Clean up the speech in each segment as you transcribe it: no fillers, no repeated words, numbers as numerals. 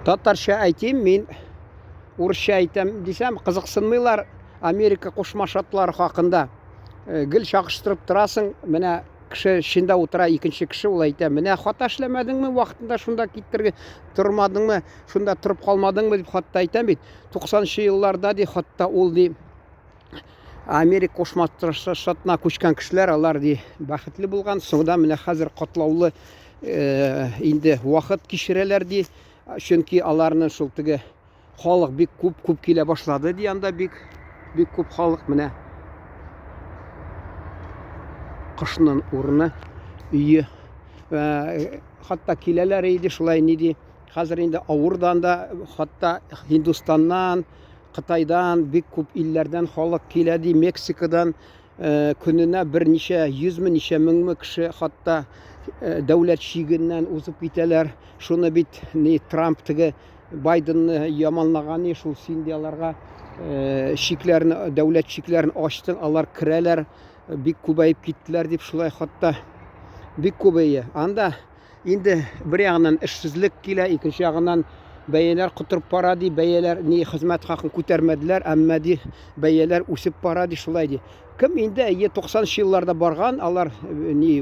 Татарча әйтим, мин урысча әйтәм дисәм, кызыксынмыйлар Америка Кушма Штатлары хакында. Э, гел чагыштырып торасың, менә кеше эчендә утыра, икенче кеше ул әйтә, менә хата эшләмәдеңме вакытында шунда киттергә тормадыңмы, шунда торып калмадыңмы дип хатта әйтәм бит. 90 елларда ди хатта ул ди Америка Кушма Штатына күчкән кешеләр, алар ди бәхетле булган. Соңда менә хәзер катлаулы э, инде вакыт кичерәләр ди. Чөнки аларның шул теге халык бик күп күп килә башлады ди анда бик бик күп халык менә кышның урыны өе э, хатта киләләр иде шулай ни ди хәзер инде авырдан да хатта Һиндустаннан Кытайдан, бик күп илләрдән халык килә ди, Мексикадан э, көненә берничә йөзме, ничә меңме кеше хатта э, дәүләт чигеннән узып китәләр. Шуны бит ни Трамп теге Байденны яманлаган ни шул син ди аларга э, чикләрне, дәүләт чикләрен ачтың, алар керәләр, бик күбәеп киттеләр дип шулай хатта бик күбәя. Анда Инде бер ягыннан эшсезлек килә, икенче ягыннан бәяләр котырып бара ди, бәяләр ни хезмәт хакын күтәрмәделәр, әмма ди бәяләр үсеп бара ди, шулай ди. Кем инде әйе 90 елларда барган, алар э, ни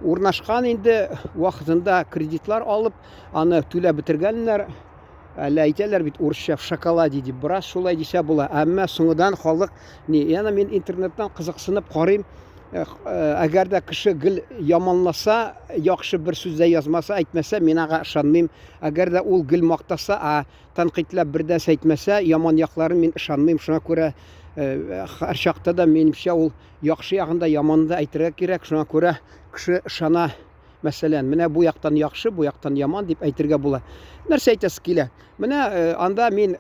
урнашкан инде вакытында кредитлар алып, аны түләп бетергәннәр. Әллә әйтәләр бит урысча в шоколаде дип, бераз шулай дисә була. Әмма соңыдан халык ни, яна мин интернеттан кызыксынып карыйм, э, э, әгәр дә кеше гел яманласа, яхшы бер сүз дә язмаса, әйтмәсә, мин аңа ышанмыйм. Әгәр дә ул гел мактаса, ә тәнкыйтьләп бер дә әйтмәсә, яман якларын мин ышанмыйм. Шуңа күрә э, һәр чакта да минемчә ул яхшы ягын да, яманын да әйтергә кирәк. Шуңа күрә кеше ышана. Мәсәлән, менә бу яктан яхшы, бу яктан яман дип әйтергә була. Нәрсә әйтәсе килә? Менә анда мин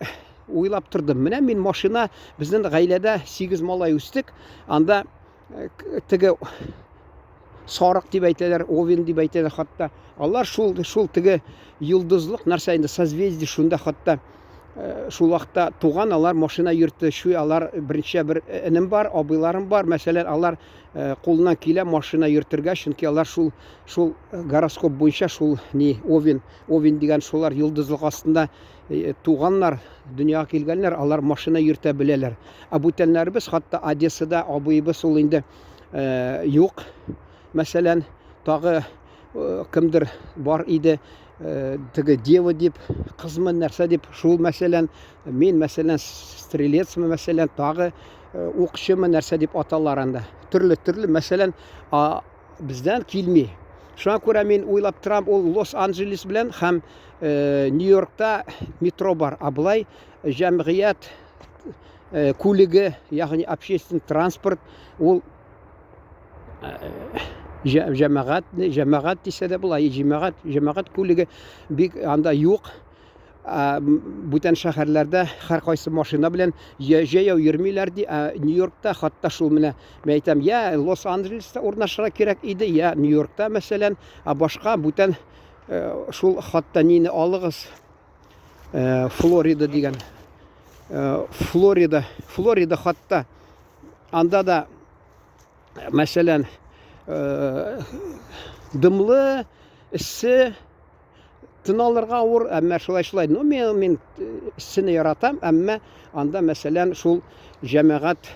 уйлап тордым. Менә мин машина, безнең гаиләдә 8 малай үстек. Анда э, теге сарык дип әйтәләр, овен дип әйтәләр хатта. Алар шул шул теге йолдызлык нәрсә инде созвездие шунда хатта э, шул вакытта туган алар машина йөртте. Шуй алар берничә бер энем бар, абыйларым бар. Мәсәлән, алар э, кулыннан килә машина йөртергә, чөнки алар шул шул гороскоп буенча шул ни овен, овен дигән шулар йолдызлык астында Э, туганнар дөньяга килгәннәр, алар машина йөртә беләләр. Ә бүтәннәребез, хатта Одессада абыебыз ул инде э, юк. Мәсәлән, тагы э, кемдер бар иде, теге дева дип, кызмы нәрсә дип, шул мәсәлән, мин мәсәлән стрелецмы мәсәлән, тагы укчымы нәрсә дип аталар анда. Төрле-төрле, мәсәлән, бездән килми. Шуңа күрә мин уйлап торам, ул Лос-Анджелес белән һәм э, Нью-Йоркта метро бар. Ә болай җәмгыять э, күлеге, ягъни общественный транспорт, ул э, җәмәгать, җәмәгать дисә дә була, җәмәгать, җәмәгать күлеге бик анда юк. Бүтән шәһәрләрдә һәркайсы машина белән җәяү йөрмиләр ди. Ә Нью-Йоркта хатта шул менә мин әйтәм, я Лос-Анджелеста урнашырга кирәк иде, я Нью-Йоркта мәсәлән, ә башка бүтән э, шул хатта нине алыгыз? Э, Флорида дигән. Э, Флорида, Флорида хатта анда да мәсәлән, дымлы, эссе Тын алырга авыр, әмма шулай шулай. Ну, мин, мин эссене яратам, әмма анда, мәсәлән, шул җәмәгать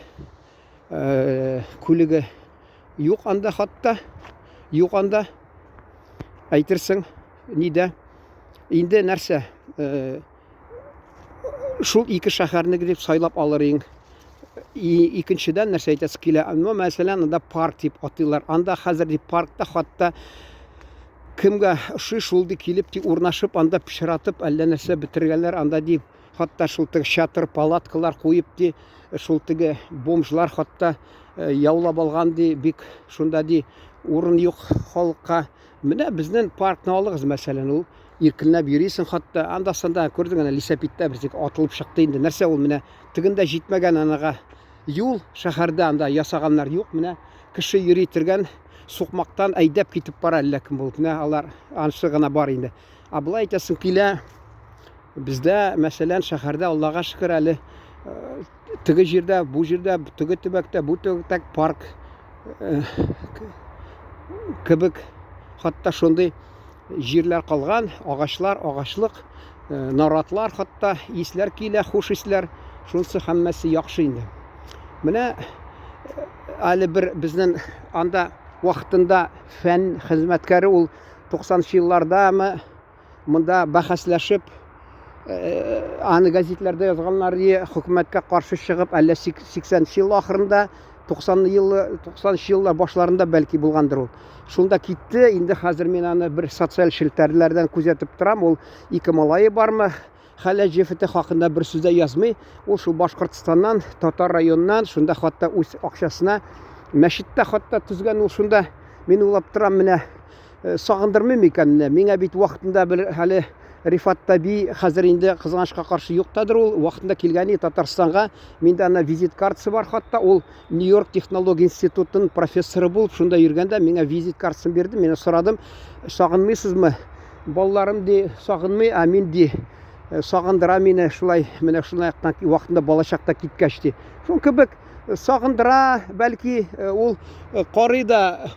э, күлеге юк анда хатта, юк анда. Әйтерсең, нидә? Инде нәрсә? Э, шул ике шәһәрне дип сайлап алыр иң. Икенчедән нәрсә әйтәсе килә? Ну, мәсәлән, анда парк дип атыйлар. Анда хәзер дип паркта хатта кемгә ошый шул ди килеп ди урнашып анда пычратып әллә нәрсә бетергәннәр анда ди хатта шул теге чатыр палаткалар куеп ди шул теге бомжлар хатта э, яулап алган ди бик шунда ди урын юк халыкка Менә безнең паркны алыгыз, мәсәлән, ул иркенләп йөрисең хатта, анда-санда күрдең әнә лисәпидтә бер атылып чыкты инде. Нәрсә ул менә тегендә җитмәгән анага юл шәһәрдә анда ясаганнар юк. Менә кеше йөри торган сукмактан әйдәп китеп бара әллә кем булып. Менә алар ансы гына бар инде. Ә болай әйтәсең килә, бездә, мәсәлән, шәһәрдә Аллага шөкер әле э, теге җирдә, бу җирдә, теге төбәктә, бу төбәктә парк э, кебек хатта шундый җирләр калган, агачлар, агачлык. Наратлар хатта исләр килә, хуш исләр. Шунысы һәммәсе яхшы инде. Менә әле бер безнең анда вакытында фән хезмәткәре ул 90 еллардамы монда бәхәсләшеп аны газетләрдә язганнар ди, хөкүмәткә каршы чыгып, әллә 80 ел ахырында, 90 ел, 90 еллар башларында бәлки булгандыр ул. Шунда китте, инде хәзер мин аны бер социаль челтәрләрдән күзәтеп торам, ул ике малае бармы, хәләл җефете хакында бер сүз дә язмый. Ул шул Башкортстаннан, татар районыннан, шунда хатта үз акчасына мәчет тә хатта төзгән ул шунда. Мин уйлап торам, менә сагындырмый микән менә? Миңа бит вакытында бер әле Рифат Таби, хәзер инде кызганычка каршы юктадыр ул, вакытында килгән иде Татарстанга. Миндә ана визит картасы бар хатта, ул Нью-Йорк технология институтының профессоры булып шунда йөргәндә миңа визит картасын бирде. Мин сорадым, сагынмыйсызмы? Балаларым ди, сагынмый, ә мин ди, сагындыра мине шулай, менә шулай яктан вакытында балачакта киткәч ди. Шул кебек сагындыра, бәлки ул карый да.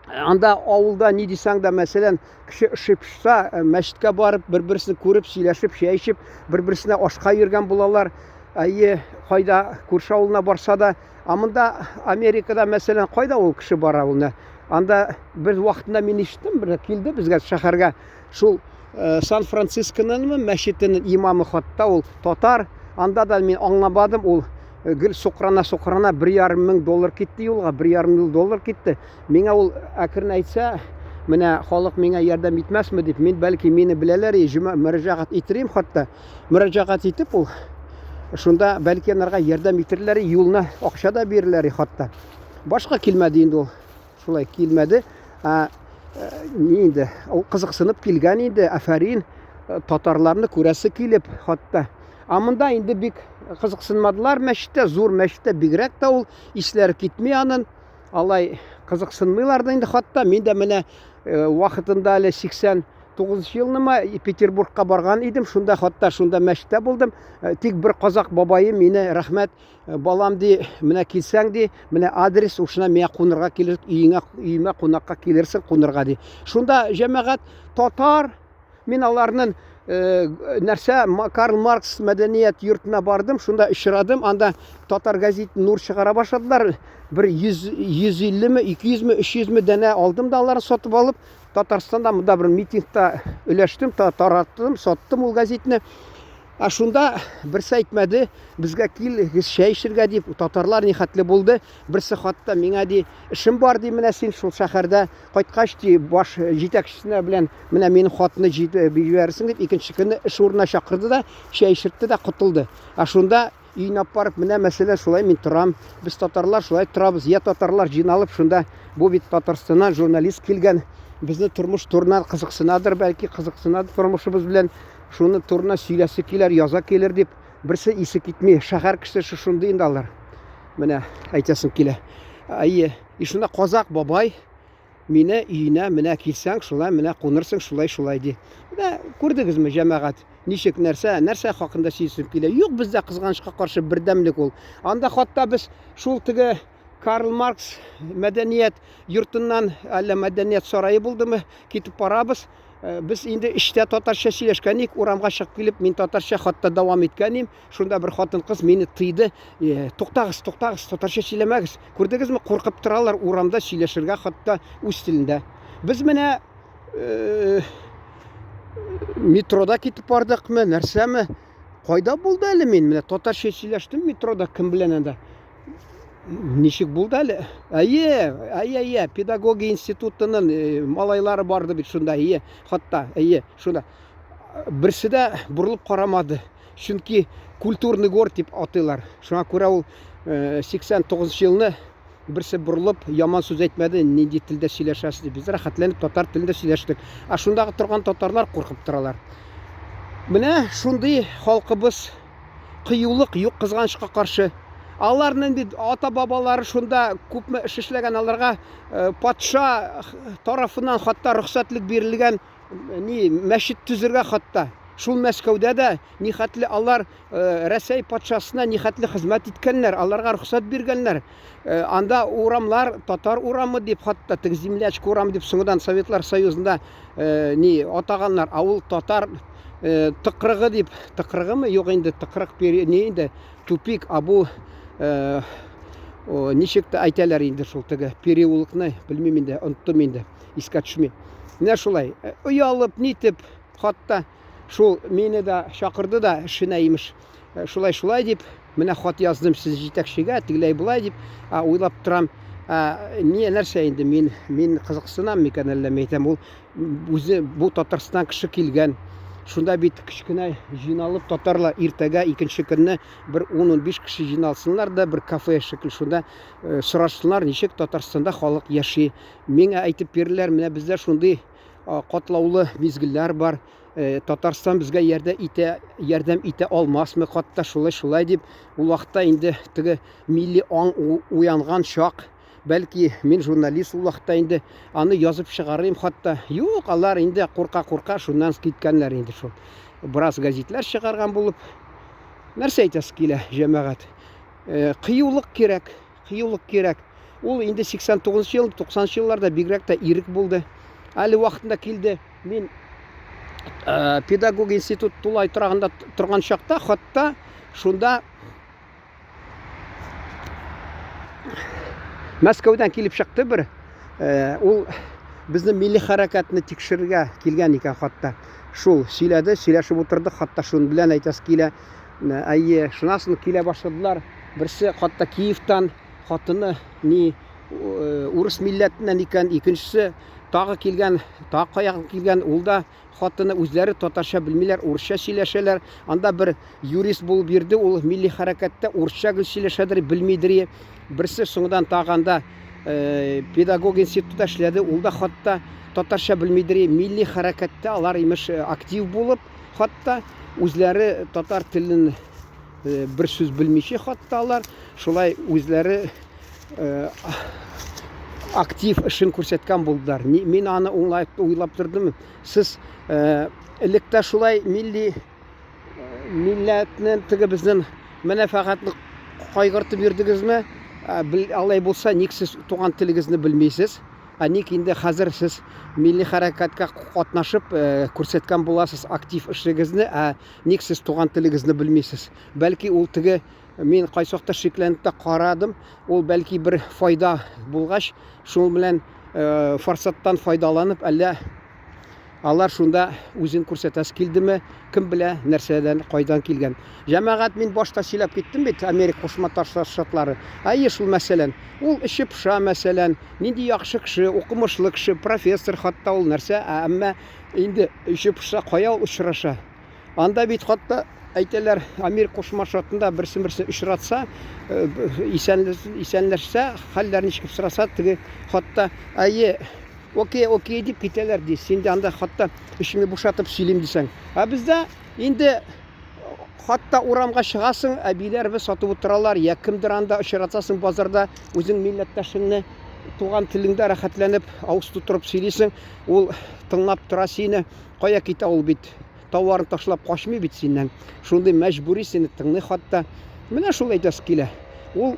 Анда авылда ни дисәң дә, мәсәлән, кеше өшеп пошса, мәчеткә барып, бер-берсен күреп, сөйләшеп, чәй эчеп, бер-берсенә ашка йөргән булалар. Әйе, кайда күрше авылына барса да, ә монда Америкада, мәсәлән, кайда ул кеше бара ул? Анда бер вакытында мин ишеттем, бер килде безгә шәһәргә шул Сан-Францисконың мәчетенең имамы хатта ул татар. Анда да мин аңламадым, ул гел сукрана-сукрана 1,5 мең доллар китте юлга, 1,5 мең доллар китте. Миңа ул әкрен әйтсә, менә халык миңа ярдәм итмәсме дип, мин бәлки мине беләләр, җөмә мөрәҗәгать итерим хатта. Мөрәҗәгать итеп ул шунда бәлки анарга ярдәм итерләр, юлына акча да бирерләр хатта. Башка килмәде инде ул. Шулай килмәде. Ә, ни инде, ул кызыксынып килгән инде, афәрин, татарларны күрәсе килеп хатта. Ә монда инде бик кызыксынмадылар мәчеттә, зур мәчеттә бигрәк тә ул исләре китми анын. Алай кызыксынмыйлар да инде хатта. Мин дә менә вакытында әле 89 елнымы Петербургка барган идем, шунда хатта шунда мәчеттә булдым. Тик бер казак бабае мине рәхмәт, балам ди, менә килсәң ди, менә адрес, ушына миңа кунырга килер, өеңә, өемә кунакка килерсең кунырга ди. Шунда җәмәгать татар. Мин аларның нәрсә Карл Маркс мәдәният йортына бардым, шунда очрадым. Анда татар газет Нур чыгара башладылар. Бер 100, 150-ме, 200-ме, 300-ме данә алдым да аларны сатып алып, Татарстанда монда бер митингта өләштем, тараттым, саттым ул газетны. Ә шунда берсе әйтмәде, безгә килегез чәй эчергә дип, татарлар нихәтле булды. Берсе хатта миңа ди, эшем бар ди, менә син шул шәһәрдә кайткач ди, баш җитәкчесенә белән менә минем хатны җибәрерсең дип, икенче көнне эш урынына чакырды да, чәй эчертте дә котылды. Ә шунда өенә алып барып, менә мәсәлән, шулай мин торам, без татарлар шулай торабыз, я татарлар җыйналып шунда, бу бит Татарстаннан журналист килгән, безне тормыш турына кызыксынадыр, бәлки кызыксынадыр тормышыбыз белән, Шуны турына сөйләсе килер, яза килер дип, берсе исе китми. Шәһәр кешесе шушындый инде алар. Менә әйтәсем килә. Әйе, и шунда казак бабай мине өенә менә килсәң, шулай менә кунырсың, шулай шулай ди. Менә күрдегезме, җәмәгать, ничек нәрсә, нәрсә хакында сөйлисем килә. Юк, бездә кызганычка каршы бердәмлек ул. Анда хатта без шул теге Карл Маркс мәдәният йортыннан, әллә мәдәният сарае булдымы, китеп барабыз. Без инде эштә татарча сөйләшкән идек, урамга чыгып килеп, мин татарча хатта дәвам иткән идем. Шунда бер хатын-кыз мине тыйды. Туктагыз, туктагыз, татарча сөйләмәгез. Күрдегезме, куркып торалар урамда сөйләшергә хатта үз телендә. Без менә метрода китеп бардыкмы, нәрсәме? Кайда булды әле мин? Менә татарча сөйләштем метрода кем белән анда? Ничек булды әле? Әйе, әйе, әйе, педагогия институтының малайлары барды бит шунда, әйе, хатта, әйе, шунда. Берсе дә борылып карамады. Чөнки культурный город дип атыйлар. Шуңа күрә ул 89 елны берсе борылып яман сүз әйтмәде, нинди телдә сөйләшәсез дип. Без рәхәтләнеп татар телендә сөйләштек. Ә шундагы торган татарлар куркып торалар. Менә шундый халкыбыз. Кыюлык юк кызганычка каршы. Аларның бит ата-бабалары шунда күпме эш эшләгән, аларга патша тарафыннан хатта рөхсәтлек бирелгән ни мәчет төзергә хатта. Шул Мәскәүдә дә нихәтле алар Рәсәй патшасына нихәтле хезмәт иткәннәр, аларга рөхсәт биргәннәр. Анда урамнар татар урамы дип хатта теге землячка урамы дип соңыннан Советлар Союзында ни атаганнар. Ә ул татар Тыкрыгы дип, тыкрыгымы? Юк инде, тыкрык не инде, тупик, а бу ничек тә әйтәләр инде шул теге переулокны, белмим инде, оныттым инде, искә төшми. Менә шулай, оялып, нитеп, хатта шул мине дә чакырды да эшенә имеш. Шулай шулай дип, менә хат яздым сез җитәкчегә, тегеләй болай дип, уйлап торам. Не нәрсә инде мин мин кызыксынам микән әллә әйтәм, ул үзе бу Татарстан кеше килгән. Шунда бит кечкенә җыйналып татарлар иртәгә икенче көнне бер 10-15 кеше җыйналсыннар да бер кафе шикелле шунда сорашсыннар, ничек Татарстанда халык яши. Миңа әйтеп бирделәр, менә бездә шундый катлаулы мизгелләр бар. Татарстан безгә ярдәм итә, ярдәм итә алмасмы, хатта шулай шулай дип, ул вакытта инде теге милли аң уянган чак. Бәлки, мин журналист ул вакытта инде аны язып чыгарыйм хатта. Юк, алар инде курка-курка шуннан киткәннәр инде шул. Бераз газетлар чыгарган булып. Нәрсә әйтәсе килә, җәмәгать? Кыюлык кирәк, кыюлык кирәк. Ул инде 89 ел, 90 елларда бигрәк тә ирек булды. Әле вакытында килде. Мин педагог институт тулай торагында торган чакта, хатта шунда Мәскәүдән килеп чыкты бер. Ул безнең милли хәрәкәтне тикшерергә килгән икән хатта. Шул сөйләде, сөйләшеп утырдык, хатта шуның белән әйтәсе килә. Әйе, шуннан соң килә башладылар. Берсе хатта Киевтан, хатыны ни урыс милләтеннән икән, икенчесе тагы килгән, тагы каян килгән, ул да Хатыны үзләре татарча белмиләр, урысча сөйләшәләр. Анда бер юрист булып йөрде, ул милли хәрәкәттә урысча гел сөйләшәдер, белмидер. Берсе соңдан тагы анда педагог институтта эшләде, ул да хатта татарча белмидер. Милли хәрәкәттә алар имеш актив булып, хатта үзләре татар телен бер сүз белмичә хатта алар шулай үзләре актив эшен күрсәткән булдылар. Мин аны уңлап уйлап тордым. Сез элек тә шулай милли милләтне теге безнең мәнфәгатьне кайгыртып йөрдегезме? Алай булса, ник сез туган телегезне белмисез? Ә ник инде хәзер сез милли хәрәкәткә катнашып күрсәткән буласыз актив эшегезне, ә ник сез туган телегезне белмисез? Бәлки ул теге Мин кайсы вакытта шикләнеп тә карадым. Ул бәлки бер файда булгач, шул белән форсаттан файдаланып, әллә алар шунда үзен күрсәтәсе килдеме, кем белә нәрсәдән, кайдан килгән. Җәмәгать, мин башта сөйләп киттем бит, Америка Кушма Штатлары. Әйе, шул мәсәлән. Ул эче поша, мәсәлән, нинди яхшы кеше, укымышлы кеше, профессор хатта ул нәрсә, ә әмма инде эче пошса, кая ул очраша? Анда бит хатта әйтәләр, Америка Кушма Штатында берсен-берсе очратса, исәнләшсә, хәлләр ничек сораса, теге хатта, әйе, окей, окей дип китәләр ди. Син дә анда хатта эчеңне бушатып сөйлим дисәң. Ә бездә инде хатта урамга чыгасың, әбиләребез сатып утыралар, я кемдер анда очратасың базарда, үзең милләттәшеңне туган телеңдә рәхәтләнеп авыз тутырып сөйлисең, ул тыңлап тора сине. Кая китә ул бит? Тауарын ташлап качмый бит синнән. Шундый мәҗбүри сине тыңлый хатта. Менә шул әйтәсе килә. Ул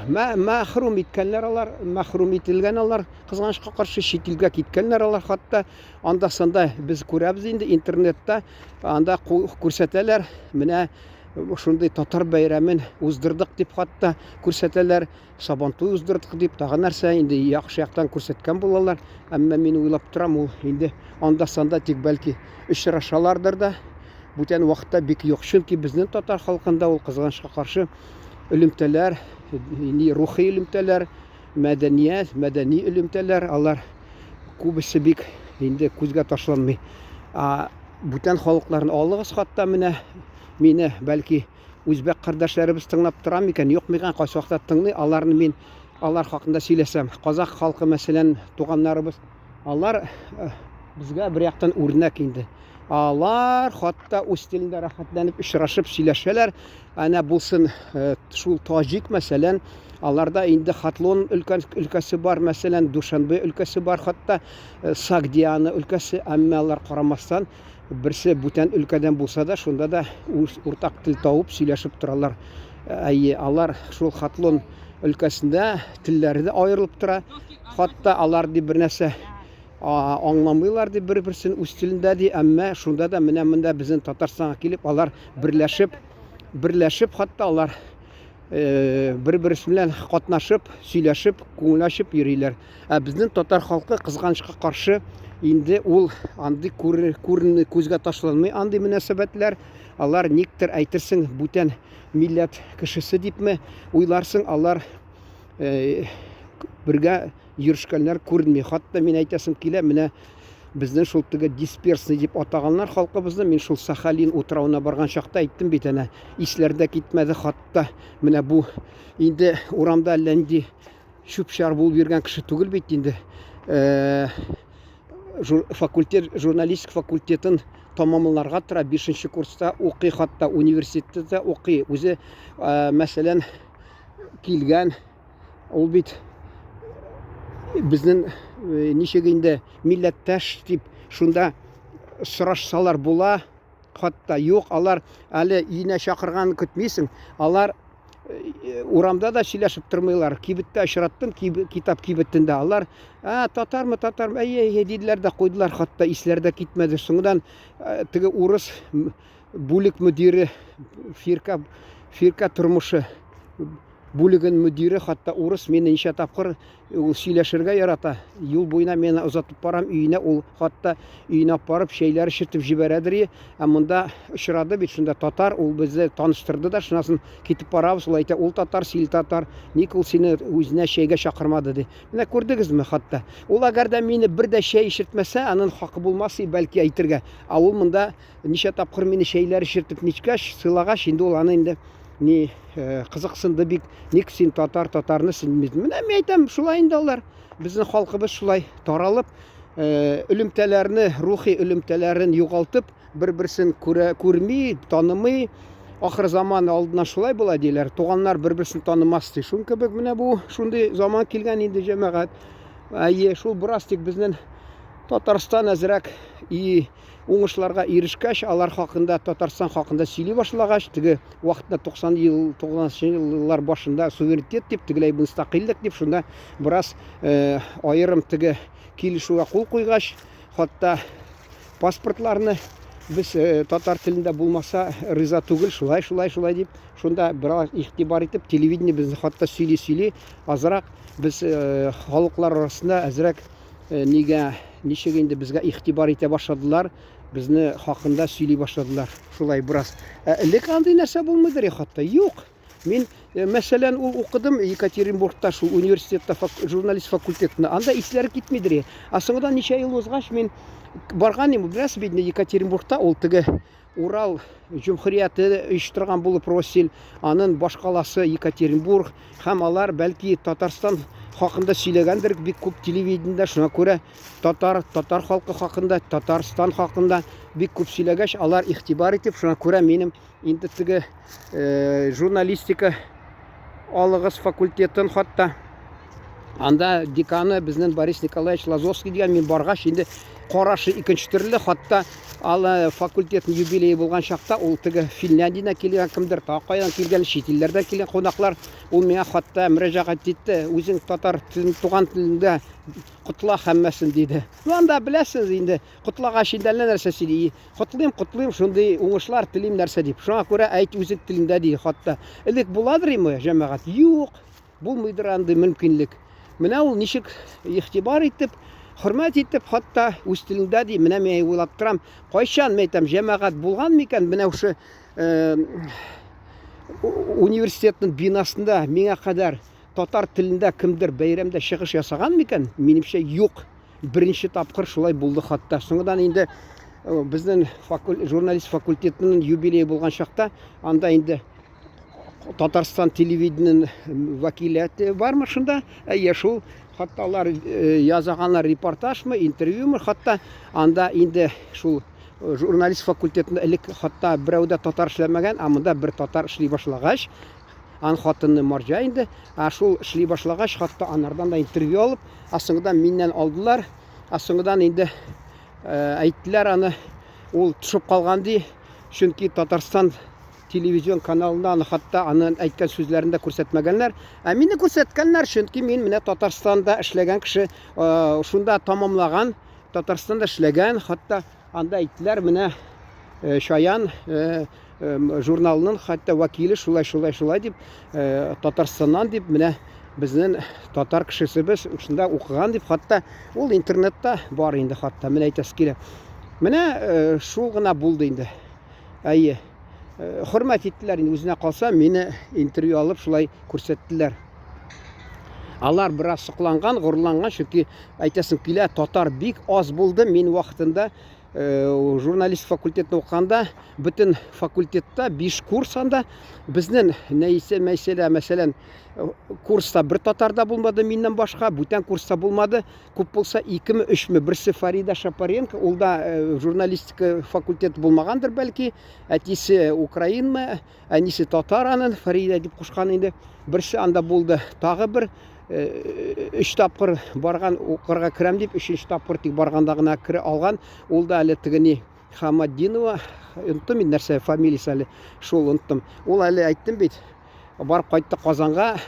мәхрүм иткәннәр алар, мәхрүм ителгән алар, кызганычка каршы чит илгә киткәннәр алар хатта. Анда санда без күрәбез инде интернетта, анда күрсәтәләр, менә шундый татар бәйрәмен уздырдык дип хатта күрсәтәләр. Сабантуй уздырдык дип, тагы нәрсә инде яхшы яктан күрсәткән булалар. Әмма мин уйлап торам, ул инде анда-санда тик бәлки очрашалардыр да, бүтән вакытта бик юк. Чөнки безнең татар халкында ул кызганычка каршы элемтәләр, рухи элемтәләр, мәдәният, мәдәни элемтәләр, алар күбесе бик инде күзгә ташланмый. А бүтән халыкларны алыгыз хатта менә мине бәлки Үзбәк кардәшләребез тыңлап тора микән, юк микән, кайсы вакытта тыңлый, аларны мин алар хакында сөйләсәм. Казах халкы, мәсәлән, туганнарыбыз, алар э, безгә бер яктан үрнәк инде. Алар хатта үз телендә рәхәтләнеп очрашып сөйләшәләр. Әнә булсын э, шул таҗик, мәсәлән, аларда инде Хатлон өлкәсе бар, мәсәлән, Душанбе өлкәсе бар, хатта э, Сагдиана өлкәсе, әмма алар карамастан Берсе бүтән өлкәдән булса да, шунда да үз уртак тел табып сөйләшеп торалар. Әйе, алар шул Хатлон өлкәсендә телләре дә аерылып тора. Хатта алар дип бер нәрсә. Аңламыйлар ди бер-берсен үз телендә ди, әмма шунда да менә монда безнең Татарстанга килеп, алар берләшеп, берләшеп хәтта алар бер-берсе белән катнашып, сөйләшеп, күңел ачып йөриләр. Ә безнең татар халкы кызганычка каршы инде ул андый күренми, күзгә ташланмый андый мөнәсәбәтләр. Алар никтер әйтерсең бүтән милләт кешесе дипме уйларсың, алар бергә йөрешкәннәр күренми. Хатта мин әйтәсем килә, менә безнең шул теге дисперсный дип атаганнар халкыбызны. Мин шул Сахалин утравына барган чакта әйттем бит әнә, исләр дә китмәде хатта. Менә бу инде урамда әллә нинди чүп-чар булып йөргән кеше түгел бит инде. Факультет, журналистик факультетын тамамларга тора, 5 курста укый, хатта университетта укый. Үзе, мәсәлән, килгән Ул бит безнең э, ничек инде милләттәш дип шунда сорашсалар була, хатта юк, алар әле өенә чакырганын көтмисең. Алар э, урамда да сөйләшеп тормыйлар. Кибеттә очраттым, китап кибетендә. Алар, "А, татармы, татармы? Әйе, әйе" диделәр дә куйдылар, хатта исләре дә китмәде. Соңыннан э, теге урыс бүлек мөдире фирка фирка тормышы бүлеген мөдире, хатта урыс мине ничә тапкыр ул сөйләшергә ярата. Юл буена мені озатып барам өенә, ул хатта өенә апарып чәйләр эчертеп җибәрәдер. Ә монда очрады бит шунда татар, ул безне таныштырды да, шуннан соң китеп барабыз, ул әйтә, ул татар, син татар, ник ул сине үзенә чәйгә чакырмады ди. Менә күрдегезме хатта. Ул әгәр дә мине бер дә чәй эчертмәсә, аның хакы булмас бәлки әйтергә. Ә ул монда ничә тапкыр мине чәйләр эчертеп ничкәч, сыйлагач, инде ул аны инде ни э, кызыксынды бик. Ник син татар, татарны син Менә мин әйтәм, шулай инде алар. Безнең халкыбыз шулай таралып, э, элемтәләрне, рухи элемтәләрен югалтып, бер-берсен күрә, күрми, танымый. Ахыр заман алдыннан шулай була диләр. Туганнар бер-берсен танымас ди. Шун кебек менә бу шундый заман килгән инде җәмәгать. Әйе, шул бераз тик безнең Татарстан әзрәк и уңышларга ирешкәч, алар хакында, Татарстан хакында сөйли башлагач, теге вакытта 90 ел, 90 еллар башында суверенитет дип, тегеләй мөстәкыйльлек дип, шунда бераз э, аерым теге килешүгә кул куйгач, хатта паспортларны без э, татар телендә булмаса риза түгел, шулай, шулай, шулай дип, шунда бераз игътибар итеп, телевидение безне хатта сөйли-сөйли, азрак без э, халыклар арасында әзрәк Э, нигә, ничек инде безгә игътибар итә башладылар, безне хакында сөйли башладылар. Шулай бераз. Ә элек андый нәрсә булмыйдыр хатта. Юк. Мин, э, мәсәлән, ул укыдым Екатеринбургта шул университетта фак, журналист факультетында. Анда исләре китмидер. Ә соңыннан ничә ел узгач, мин барган идем, беләсез бит, Екатеринбургта ул теге Урал җөмһүрияте оештырган булып Россель, анын башкаласы Екатеринбург һәм алар бәлки Татарстан хакында сөйләгәндер бик күп телевидениедә, шуңа күрә татар, татар халкы хакында, Татарстан хакында бик күп сөйләгәч, алар игътибар итеп, шуңа күрә минем инде теге э, журналистика алыгыз факультетын хатта анда деканы безнең Борис Николаевич Лазовский дигән мин баргач инде карашы икенче төрле хатта алы факультетның юбилее булган чакта ул теге Финляндиядән килгән кемдер тагы кайдан килгән чит илләрдән килгән кунаклар ул миңа хатта мөрәҗәгать итте үзең татар телен туган телеңдә котла һәммәсен диде ну анда беләсез инде котлагач инде әллә нәрсә сөйли Котлыйм, котлыйм, шундый уңышлар телим нәрсә дип. Шуңа күрә әйт үзең телеңдә ди хатта. Элек буладыр име, җәмәгать? Юк, булмыйдыр андый мөмкинлек. Менә ул ничек игътибар итеп, хөрмәт итеп, хатта үз телеңдә ди. Менә мин уйлап торам, кайчан мин әйтәм, җәмәгать булган микән? Менә шушы э, университетның бинасында миңа кадәр татар телендә кемдер бәйрәмдә чыгыш ясаган микән? Минемчә, юк. Беренче тапкыр шулай булды хатта. Соңыннан инде э, безнең факул, журналист факультетының юбилее булган чакта анда инде Татарстан телевидениенең вәкиләте бармы шунда? Әйе, шул хатта алар э, язаганнар репортажмы, интервьюмы, хатта анда инде шул э, журналист факультетында элек хатта берәү дә татар эшләмәгән, ә монда бер татар эшли башлагач, Ан хатыны марҗа инде. Ә шул эшли башлагач, хатта анардан да интервью алып, ә соңыннан миннән алдылар. Ә соңыннан инде э, әйттеләр аны, ул төшеп калган ди. Чөнки Татарстан телевизион каналында аны хатта аны әйткән сүзләрен дә күрсәтмәгәннәр. Ә мине күрсәткәннәр, чөнки мин менә Татарстанда эшләгән кеше, э, шунда тамамлаган. Татарстанда эшләгән, хәтта анда әйттеләр, менә Чаян журналының хәтта вәкиле шулай, шулай, шулай дип, Татарстаннан дип, менә безнең татар кешесебез шунда укыган дип, хәтта ул интернетта бар инде хәтта, менә әйтәсе килә. Менә шул гына булды инде. Әйе. Хөрмәт иттеләр инде үзенә калса, мине интервью алып шулай күрсәттеләр. Алар бераз сокланган, горурланган, чөнки әйтәсем килә, татар бик аз булды. Мин вакытында журналист факультетында укыганда, бөтен факультетта 5 курс анда безнең нәйсә мәсьәлә, мәсәлән, курста бер татар да булмады миннән башка, бүтән курста булмады. Күп булса икеме, өчме, берсе Фарида Шапаренко, ул да журналистика факультеты булмагандыр бәлки, әтисе украинмы, әнисе татар анын, Фарида дип кушкан инде. Берсе анда булды. Тагы бер өч тапкыр барган, укырга керәм дип, өченче тапкыр тик барганда гына керә алган. Ул да әле теге ни Хаматдинова, оныттым инде нәрсә фамилиясе әле, шул оныттым. Ул әле әйттем бит, барып кайтты Казанга,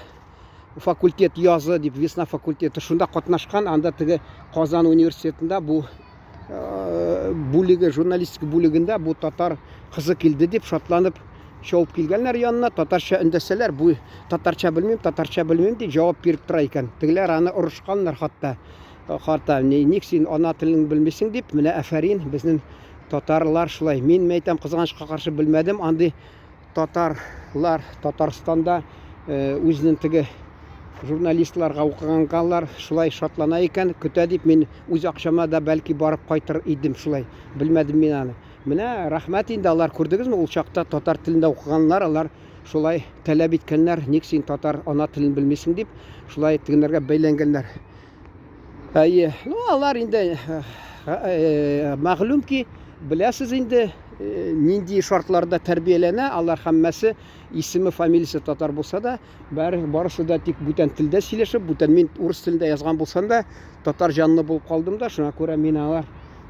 факультет язы дип, весна факультеты, шунда катнашкан, анда теге Казан университетында бу бүлеге, журналистика бүлегендә бу татар кызы килде дип шатланып чабып килгәннәр янына, татарча өндәсәләр, бу татарча белмим, татарча белмим дип җавап биреп тора икән. Тегеләр аны орышканнар хатта. Хатта, ник син ана телен белмисең дип, менә афәрин, безнең татарлар шулай. Мин мәйтәм, кызганычка каршы белмәдем, андый татарлар Татарстанда үзенең теге журналистларга укыгангалар шулай шатлана икән, көтә дип мин үз акчама да бәлки барып кайтыр идем шулай. Белмәдем мин аны. Менә рәхмәт инде алар күрдегезме, ул чакта татар телендә укыганнар, алар шулай таләп иткәннәр, ник син татар ана телен белмисең дип, шулай тегеннәргә бәйләнгәннәр. Әйе, ну алар инде мәгълүм ки, беләсез инде, нинди шартларда тәрбияләнә, алар һәммәсе исеме, фамилиясе татар булса да, бәре барысы да тик бүтән телдә сөйләшеп, бүтән мин урыс телендә язган булсам да, татар җанлы булып калдым да, шуңа күрә мин алар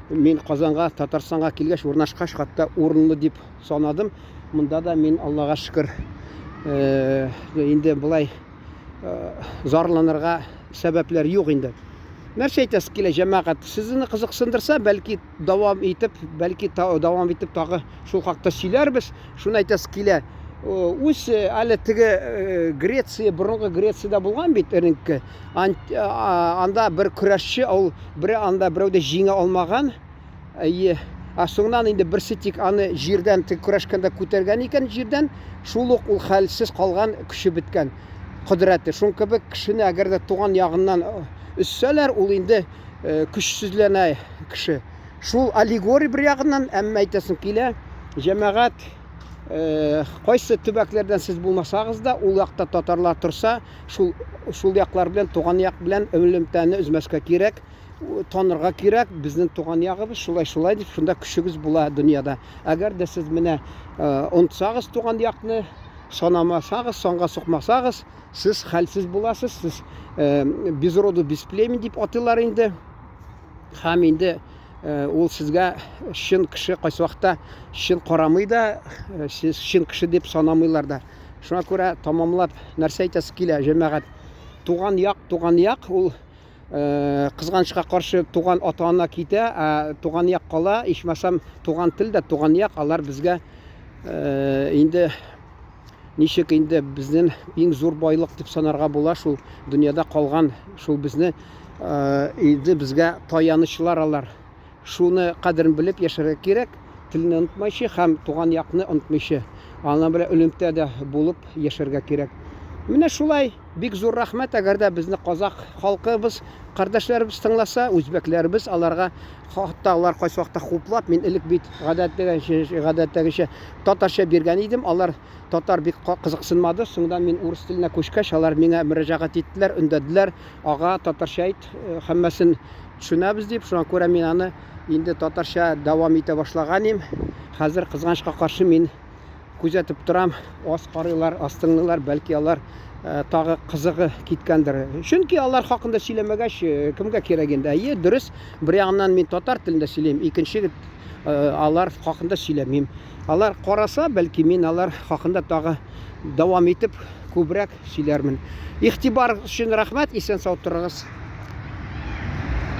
мин Казанга, Татарстанга килгәч, урнашкач, хәтта урынлы дип санадым. Монда да мин Аллага шөкер, инде болай зарланырга сәбәпләр юк инде. Нәрсә әйтәсе килә, җәмәгать, сезне кызыксындырса, бәлки дәвам итеп, бәлки дәвам итеп тагы шул хакта сөйләрбез. Шуны әйтәсе килә. Үз әле теге Греция, борынгы Грециядә булган бит эленке. Анда бер көрәшче, ул бере анда берәү дә җиңә алмаган. Әйе. Ә соңыннан инде берсе тик аны җирдән тик көрәшкәндә күтәргән икән җирдән, шул ук ул хәлсез калган, көче беткән, кодрәте. Шуның кебек кешене әгәр дә туган ягыннан өзсәләр, ул инде көчсезләнә кеше. Шул аллегория бер ягыннан, әмма әйтәсем килә, җәмәгать, кайсы төбәкләрдән сез булмасагыз да, ул якта татарлар торса, шул шул яклар белән, туган як белән элемтәне өзмәскә кирәк. Танырга кирәк, безнең туган ягыбыз шулай шулай дип, шунда көчегез була дөньяда. Әгәр дә сез менә онытсагыз туган якны, санамасагыз, санга сукмасагыз, сез хәлсез буласыз, сез без роду, без племени дип атыйлар инде. Һәм инде ул сезгә чын кеше кайсы вакытта чын карамый да, сез чын кеше дип санамыйлар да. Шуңа күрә тамамлап нәрсә әйтәсе килә, җәмәгать? Туган як, туган як ул кызганычка каршы туган ата-ана китә, ә туган як кала. Ичмасам, туган тел дә, туган як, алар безгә инде ничек инде безнең иң зур байлык дип санарга була, шул дөньяда калган, шул безне инде безгә таянычлар алар. Шуны кадерен белеп яшәргә кирәк, телне онытмайчы һәм туган якны онытмыйчы. Аның белән элемтә дә булып яшәргә кирәк. Менә шулай. Бик зур рәхмәт, әгәр дә безне казах халкыбыз, кардәшләребез тыңласа, үзбәкләребез аларга хатта алар кайсы вакытта хуплап, мин элек бит гадәттәгечә, гадәттәгечә татарча биргән идем, алар татар бик кызыксынмады. Соңдан мин урыс теленә күчкәч, алар миңа мөрәҗәгать иттеләр, өндәделәр, ага, татарча әйт, һәммәсен төшенәбез дип. Шуңа күрә мин аны инде татарча дәвам итә башлаган идем. Хәзер кызганычка каршы мин күзәтеп торам, аз карыйлар, аз тыңлыйлар, бәлки алар тагы кызыгы киткәндер. Чөнки алар хакында сөйләмәгәч, кемгә кирәк инде? Әйе, дөрес, бер ягыннан мин татар телендә сөйлим, икенче алар хакында сөйләмим. Алар караса, бәлки мин алар хакында тагы дәвам итеп күбрәк сөйләрмен. Игътибар өчен рәхмәт, исән сау торыгыз.